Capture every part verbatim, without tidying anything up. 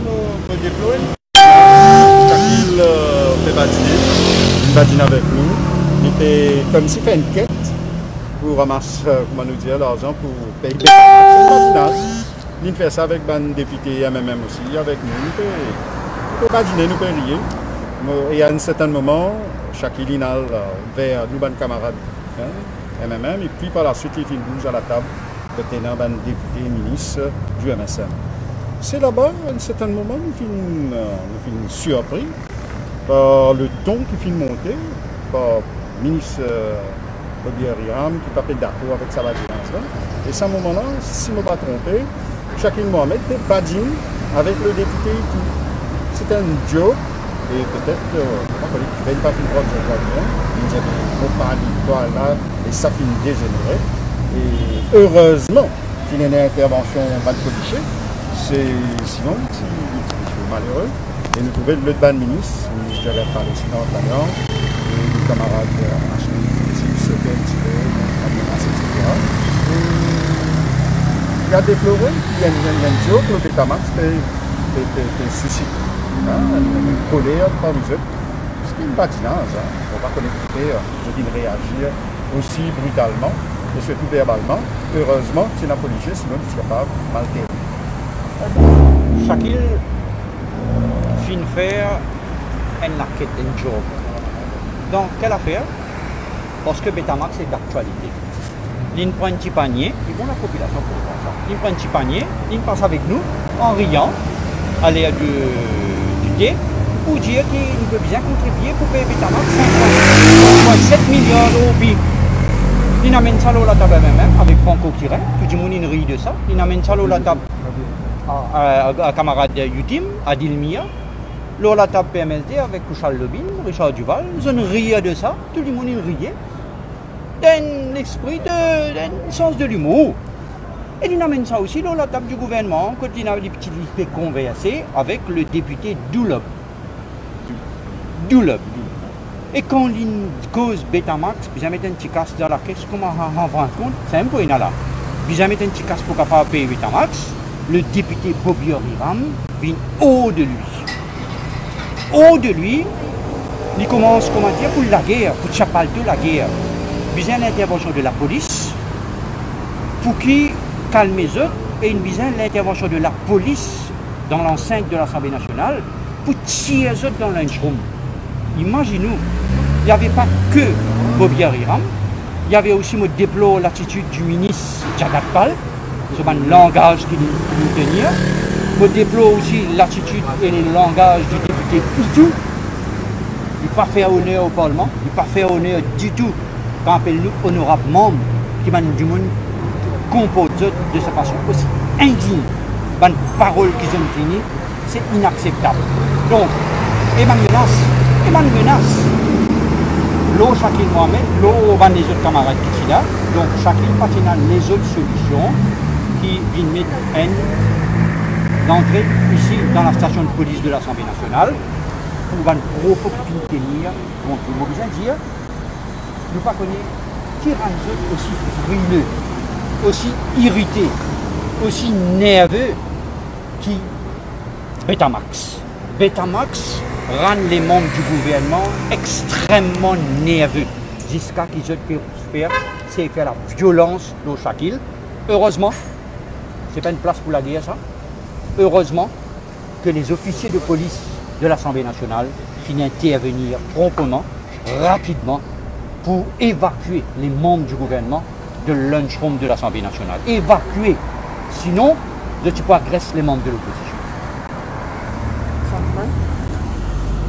Mo deplore. Shakil, eh, pe badine, li badinn avek nou. Li pe koumsi fer enn ket pou ramas, eh, kouma nou dir, larzan pou pey Betamax. Badinaz. Li fer sa avek bann depite M M M osi, avek nou. Nou pe, nou pe badine, nou pe riye. Mo, e a enn sertenn moman, Shakil inn al, eh, ver nou bann kamarad, hein, M M M, epi par laswit, li finn bouz a latab kot ena bann depite, minis, eh, di M S M. Se laba, enn sertenn moman, nou finn, eh, nou finn sirpri par le ton ki finn monte par minis, eh, Bobby Hiram, ki pa pe dakor avek sa badinaz la. E sa moman la, si mo pa tronpe, Shakil Mohamed pe badinn avek le depite Itou. Se enn joke, e petet, eh, mo pa kone kifer li pa finn pran zot lalwa, li dir, "Mo pa li twa la," e sa finn dezenere. E erezman, finn ena intervansion bann polisie, se, sinon, ti, ti, ti malere. E nou trouve lot bann minis, minis Jagger Pal osi dan lalians, e nou kamarad, eh, Ashley, Sophie, Tibet, Admiras, et cetera. E nou deplore ki enn, enn, enn joke, Betamax pe, pe, pe, pe sisit, hein, enn, enn koler parmi zot. Se enn badinaz, hein. Mo pa kone kifer, eh, zot inn reazir osi britalman e sirtou verbalman. Erezman, ti ena polisie, sinon ti kapav mal termine. Shakil finn fer enn laket, enn joke. Dan kel afer? Parski Betamax se daktialite. Li'nn pran enn ti panie, e bon, lapopilasion pou vwar sa. Li'nn pran enn ti panie, li'nn pas avek nou, an riyan, a ler de, de te, pou dir ki nou pe bizin kontribie pou pey Betamax sink pwin set miliar de roupi. Li'nn amenn sa lor latab M M M avek Franco Kirin, tou dimoun inn ri de sa. Li'nn amenn sa lor latab a, a, a, a kamarad Youtim, Adil Mia, lor latab P M S D avek Kushal Dobin, Richard Duval, zot inn rir de sa, tou dimoun inn riye. Dan enn lespri de, dan enn sans de limour. E li'nn amenn sa osi lor latab di gouvernman, kot li'nn, li, li pe konverse avek le depite Doulop. Doulop. E kan li'nn koz Betamax, bizin met enn ti kas dan lakes, kouma an, an fin de kont, samem pou ena la. Bizin met enn ti kas pou kapav pey Betamax, le depite Bobby Hiram vinn hors de lui. Hors de lui, li koumans, kouma dir, pou lager, pou tir palto lager. Bizin lintervansion de lapolis, pou ki kalme zot, e inn bizin lintervansion de lapolis dan lansint de Lasanble Nasional, pou tir zot dan lunchroom. Imazinn ou, il y avait pas que Bobby Hiram, il y avait aussi, mo deplor latitid di minis Jagger Pal, so bann langaz ki li, ki li tenir. Mo deplor osi latitid e le langaz di depite Itou. Li pa fer oner o Parlman, li pa fer oner ditou kan apel nou onorab manm, ki bann dimoun konport zot de sa fason osi indign. Bann parol ki zot inn teni, se inakseptab. Donk, e bann menas, e bann menas lor Shakil Mohamed, lor bann lezot kamarad ki ti la. Donk, Shakil pa ti ena lezot solision ki vinn met enn lantre isi dan lastasion de polis de Lasanble Nasional pou bann propo ki finn tenir kont li. Mo bizin dir, nou pa kone ki rann zot osi frile, osi irite, osi nerve ki Betamax. Betamax rann lemanm di gouvernman extrememan nerve, ziska ki zot pe fer, se fer laviolans lor Shakil. Erezman, se pa enn plas pou lager sa. Erezman ke lezofisie de polis de Lasanble Nasional finn intervenir pronpteman, rapidman, pou evakue lemanm di gouvernman de lunchroom de Lasanble Nasional. Evakue, sinon, zot ti pou agres lemanm de lopozision.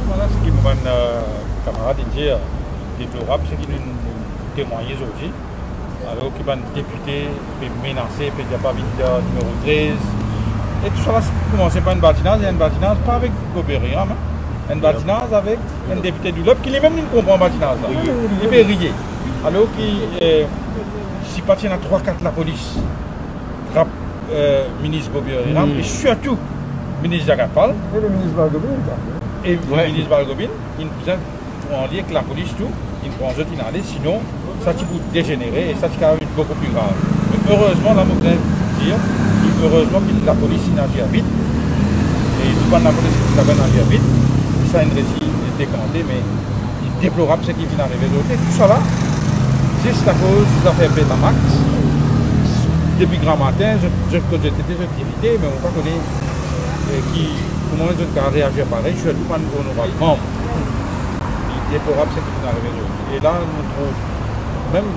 Vwala seki mo bann, eh, kamarad inn dir, deplorab seki nou, nou temwagne zordi. Alor ki bann depite pe menase, pe dir pa vinn dan nimero trez. E tousala, se koumanse par enn badinaz, e enn badinaz pa avek Bobby Hiram, hein. Enn badinaz avek enn depite Doulop ki limem li konpran badinaz la. Li pe riye. Alor ki, eh, si pa ti ena trwa, kat lapolis trap, eh, minis Bobby Hiram, e sirtou minis Jagger Pal, e le minis Balgobin, e le minis Balgobin, inn bizin pran li ek lapolis tou, inn pran zot, inn ale, sinon sa ti pou dezenere e sa ti kapav vinn boukou pli grav. Me erezman, la mo bizin dir ki erezman ki lapolis inn azir vit e nou Bann lapolis ki ti ena vit, sa inn resi dekante, me li deplorab seki finn arive zot. E tousala, zis akoz zafer Betamax, depi gramatin, zot, zot kot zot ete, zot irite, me mo pa kone, eh, ki, kouma zot kapav reazir parey, sirtou bann onorab manm. Li deplorab seki finn arive zot. E la, nou trouv mem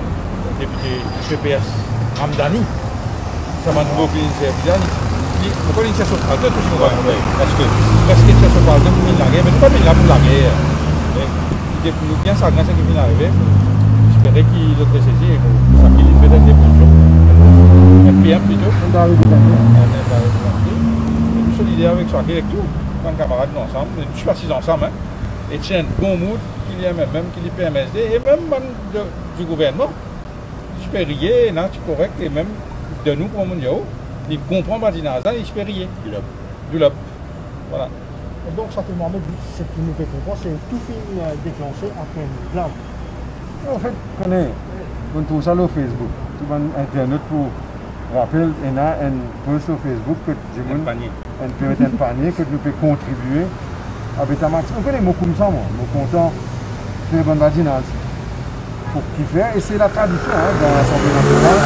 depite P P S Ramdhani, sa bann nouvo ki vinn servi la, li, li, mo krwar li inn sers so pal, tou so pal. Wi, wi. Parski, parski inn sers so pal, donk li lager, me nou pa vinn la pou lager. Me li, li bien sagrin seki finn arive. Espere ki zot resezi, e bon, sa ki li petet deplorab. Enn P M plito. Enn P M. E nou solidar avek sa, avek tou bann kamarad nou ansam, nou tou asiz ansam, hein. E ti enn bon mood ki li ena mem, ki li P M S D, e mem bann de, di gouvernman, ti pe riye, ena ti korek, e mem de nou, kouma mo dir, li konpran badinaz la, li ti pe riye. Doulab. Doulab. Vwala. E donk, sa ki mo ave dir, seki nou pe konpran, se tou finn, eh, deklanse apre enn blag. Anfet, kone, nou trouv sa lor Facebook. Tou bann internot pou rapel, ena enn post lor Facebook kot dimoun, enn panie, enn, pe met enn panie kot nou pe kontribie a Betamax. Mo kone mo koumsa, mwa, mo kontan fer bann badinaz pou kifer, e se latradision, hein, dan Lasanble Nasional.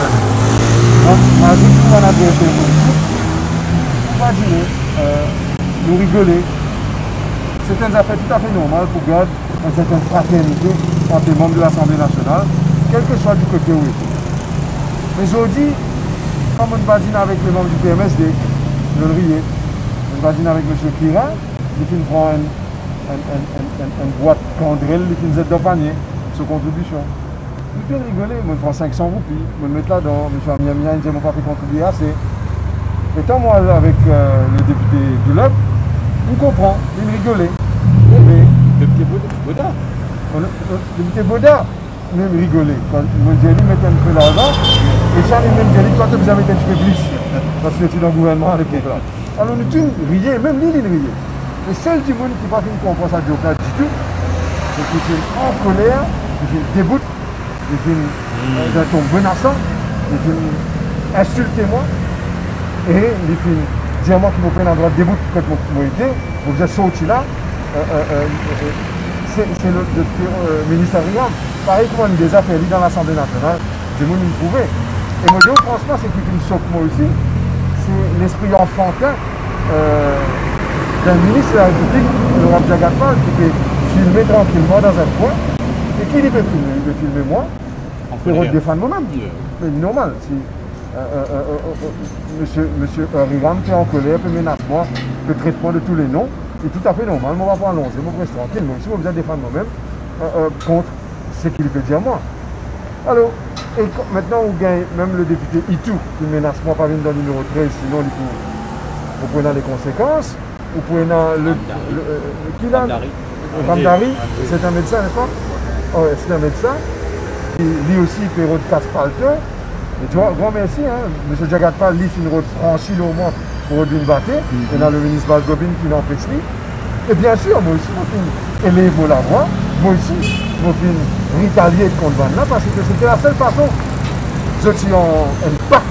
Donk, malgre tou bann adverser politik, nou pa dine, eh, nou rigole. Se enn zafer toutafe normal pou gard enn sertenn fraternite ant manm de Lasanble Nasional, kelseswa di kote ou ete. Me zordi, kan mo'nn badinn avek le manm di P M S D, nou riye, mo'nn badinn avek misie Kira, li finn pran enn, enn, enn, enn, enn, enn bwat kandrel, li finn zet dan panie, so kontribision. Nou finn rigole, mo'nn pran sink san roupi, mo'nn met ladan, misie Amir Mia inn dir mo pa pe kontribie ase. Letan mo al avek, eh, le depite Doulab, nou konpran, li rigole. Me depite Boda, Boda. Mo, mo, depite Boda, mem rigole. Kan mo dir li met enn pe larzan, e sa li mem dir li, twa to bizin met enn tipe plis. Parski to ti dan gouvernman alepok la. Alor nou tou riye, mem li, li riye. E sel dimoun ki pa finn konpran sa joke la ditou, se ki finn ankoler, ki finn debout, li finn, hmm, eh, dan ton menasan, li finn insilte mwa, e li finn dir mwa ki mo pena drwa debout kot mo, mo ete, mo bizin sorti la, eh, eh, eh, eh, se, se le, le, eh, minis Ariam. Parey kouma nou deza fer li dan Lasanble Nasional, dimoun inn prouve. E mo dir ou fransman, seki finn sok mwa osi, se lespri anfantin, eh, dan minis de la Repiblik, onorab Djagatpal, ki pe filme trankilman dan enn kwin, e ki li pe filme? Li pe filme mwa, pou defann momem. Yeah. Me normal, si, eh, eh, eh, eh, eh, eh, misie, misie, eh, Ariam pe ankoler, pe menas mwa, pe tret mwa de tou le non, li toutafe normal, mo pa pou alonze, mo pou res trankil, mo osi mo bizin defann momem, eh, eh, kont seki li pe dir mwa. Alor, e kan, mintnan ou gagn mem le depite Itou ki menas mwa pa vinn dan nimero trez, sinon li pou, pou pran lekonsekans. Ou pou ena le, Ramdhari. Le, eh, ki la? Ramdhari. Ramdhari, Ramdhari, c'est un médecin, n'est-ce pas? Oh, c'est un médecin. E li osi, li pe rod kas palte. E twa, gran mersi, hein. Misie Djagatpal, li finn rod Franchi lor mwa pou rod vinn bate. Mhm. Ena le minis Balgobin ki finn anpes li. E biensir, mwa osi, mo finn elev mo lavwa. Mwa osi, mo finn ritalie kont bann la, parski se ti la sel fason zot ti an, enn pack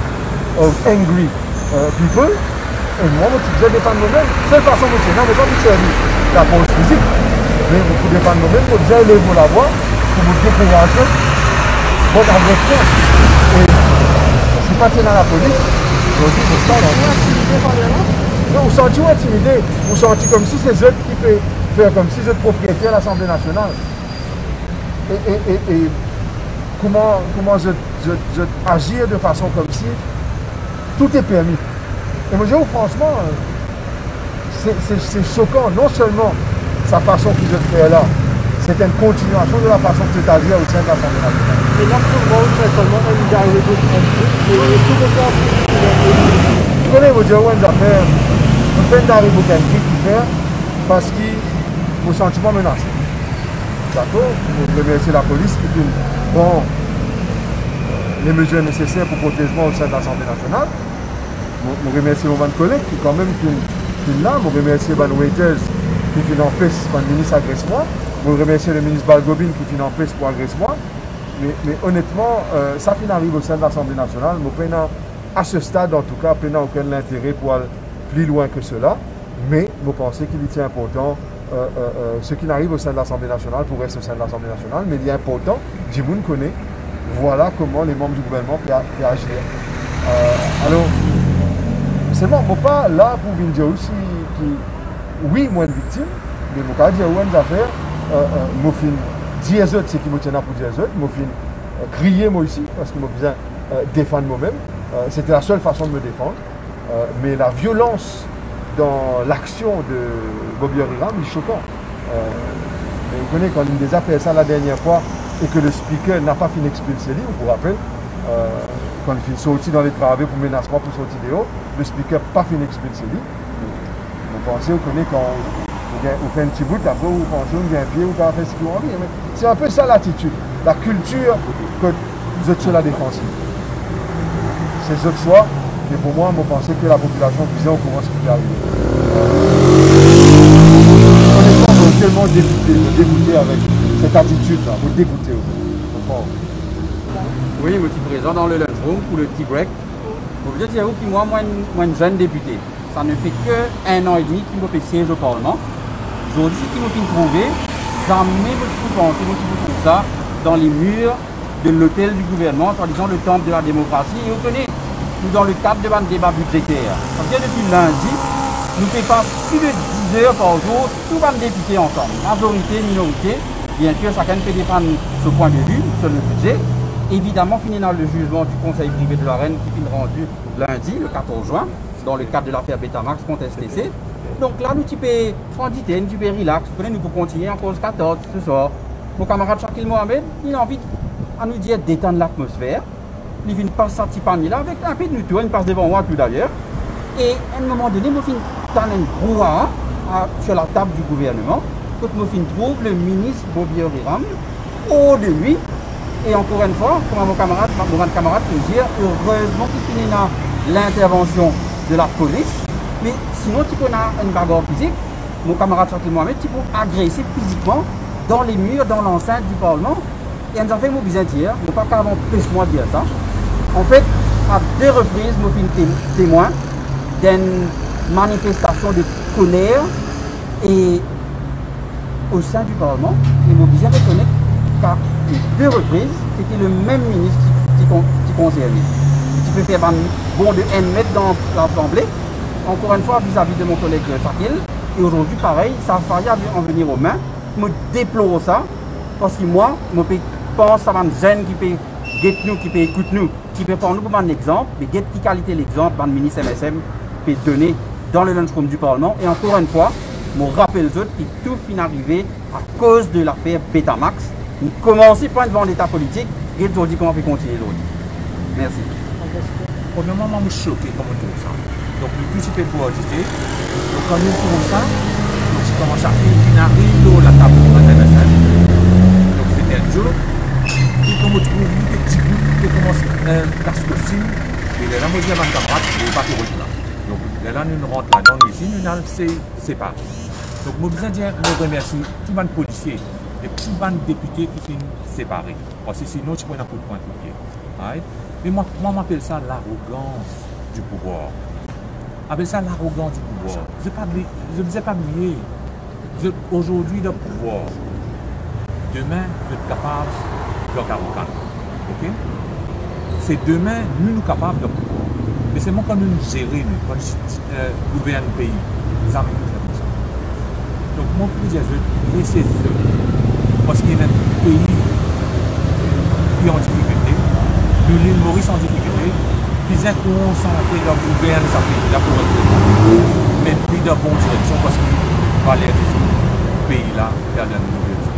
of angry, eh, people. E mwa, mo ti bizin defann momem. Sel fason mo ti ena, mo pa pou servi lapolis fizik, me mo pou defann momem, mo bizin elev mo lavwa pou mo dekouraz bann agresion. E si pa ti ena lapolis, zordi mo pa la. Non, ou santi ou intimide, ou santi koumsi se zot ki pe fer koumsi zot propriyeter Lasanble Nasional. E, e, e, e kouma, kouma zot, zot, zot azir de fason koumsi tou est permis. E mo dir ou fransman, se, se, se sokan, non selman sa fason ki zot fer la, se enn kontiniasion de la fason ki zot azir o sein de Lasanble Nasional. E la, pou mwa, ou fer selman enn direct entry, e tou le mond... Ou kone, mo dir ou enn zafer, mo fer enn direct entry, kifer, parski mo santi mwa menase. Dakor? Mo remersie lapolis ki finn pran lemezir neseser pou protez mwa o sein de Lasanble Nasional. Mo, mo remersie mo bann koleg ki kanmem finn, finn la. Mo remersie bann waiters ki finn anpes bann minis agres mwa. Mo remersie le minis Balgobin ki finn anpes pou agres mwa. Me, me onetman, eh, sa finn ariv o sein de Lasanble Nasional, mo pena, a se stad antouka, pena okenn lintere pou al pli lwin ke sela. Me mo panse ki li ti inportan, euh, euh, euh, ce qui arrive au sein de l'Assemblée nationale pour rester au sein de l'Assemblée nationale, me li inportan dimoun kone, vwala kouma le manb di gouvernman pe a-, pe azir. Euh, alor, selman, mo pa la pou vinn dir osi ki, wi, mo enn viktim, me mo kapav dir ou enn zafer, euh, euh, mo finn dir zot seki mo ti ena pou dir zot, mo finn, euh, kriye mo osi, parski mo bizin, euh, defann momem. Euh, c'était la seule façon de me défendre. Euh, me laviolans dan laksion de Bobby Auriram, li sokan. Euh, me ou kone, kan li deza fer sa la dernier fwa e ke le speaker napa finn expilse li, ou pou rapel, euh, kan li finn sorti dan letrave pou menas mwa pou sorti deor, le speaker pa finn expilse li. Mo panse, ou kone, kan ou gagn, ou fer enn ti bout, apre ou panse ou gagn pie, ou kapav fer seki ou anvi. Me se inpe sa latitid, lakiltir kot zot so ladefansiv. Se zot swa, me pou mwa, mo panse ki lapopilasion bizin okoran seki pe arive. Onestman, mo telman degoute, mo degoute avek set atitid la, mo degoute, ou konpran? Wi, mo ti prezan dan le lunchroom pou le tea break. Mo bizin dir ou ki mwa, mo enn, mo enn zenn depite. Sa ne fer ki enn an edmi ki mo pe siez o Parlman. Zordi, seki mo finn trouve, zame mo ti pou panse mo ti pou trouv sa dan lemir de lotel di gouvernman, swadizan le tanp de la demokrasi. E ou kone, nou dan le kad de bann deba bidzeter. Sa vedir depi lindi, nou pe pas plis de diz er par zour, tou bann depite ansam, mazorite, minorite. Biensir, sakenn pe defann so pwin de vi sur le bidze. Evidaman, finn ena le zizman di Konsey Prive de la Reine ki finn randi lindi, le katorz zwin, dan le kad de lafer Betamax kont S T C. Donk la, nou ti pe pran dite, nou ti pe relax. Ou kone, nou pou kontigne ankor ziska tar seswar. Mo kamarad Shakil Mohamed, li anvi, anou dir, detann latmosfer. Li vinn pas sa ti panie la avek inpe nou tou, li pas devan mwa tou dayer. E enn moman done, mo finn tann enn brouhaha, a, sur la tab di gouvernman, kot mo finn trouv le minis Bobby Auriram, or de lui. E ankor enn fwa, kouma mo kamarad, mo bann kamarad finn dir, erezman ki finn ena lintervansion de lapolis, me sinon ti pou ena enn bagar fizik, mo kamarad Shakil Mohamed ti pou agrese fizikman dan lemir, dan lansint di Parlman. E enn zafer mo bizin dir, mo pa kapav anpes mwa dir sa. Anfet, a de repriz, mo finn te-, temwin d'enn manifestasion de koler e o sein di Parlman, e mo bizin rekonet ki a de repriz, sete le mem minis ki, ki kon-, ki konserne. Ti pe fer bann bond de enn met dan Lasanble, ankor enn fwa vizavi de mon koleg Shakil, e azordi parey, sa a fayi an venir o mem. Mo deplor sa, parski mwa, mo pe pans sa bann zenn ki pe get nou, ki pe ekout nou, ki pe pran nou pou bann lexanp, me get ki kalite lexanp bann minis M S M pe done dan le lunchroom di Parlman. E ankor enn fwa, mo rapel zot ki tou finn arive akoz de lafer Betamax. Nou koumanse par enn vandeta politik, get zordi kouma pe kontigne zordi. Mersi. Premierman, mwa, mo soke kan mo trouv sa. Donk, nou tou ti pe pou agite. Donk, kan nou trouv sa, nou ti koumans a finn ariv lor latab bann M S M. Donk, sete enn joke. E kan mo trouv li pe dibou, li pe koumans, eh, kas kostim. E lerla, mo dir bann kamarad, nou pa pou res la. Donk, lerla nou rant ladan, nou isi, nou al se-, separe. Donk, mo bizin dir, mo remersi tou bann polisie e tou bann depite ki finn separe. Parski sinon, ti pou ena kout pwin, kout pie. Right? Me mwa, mwa, mo apel sa larogans di pouvwar. Apel sa larogans di pouvwar. Zot pa bli-, zot bizin pa bliye. Zot azordi dan pouvwar. Demin, zot kapav dan karokan. Ok? Se demin, nou, nou kapav dan pouvwar. Me selman kan nou, nou zere, nou, kan nou, eh, gouvern pei, zame nou fer koumsa. Donk, mo pou dir zot, resezi zot. Parski ena pei ki an difikilte, nou, Lil Moris an difikilte, bizin konsantre dan gouvern sa pei la pou enn, me pli dan bon direksion, parski valer de zot pei la pe al dan enn move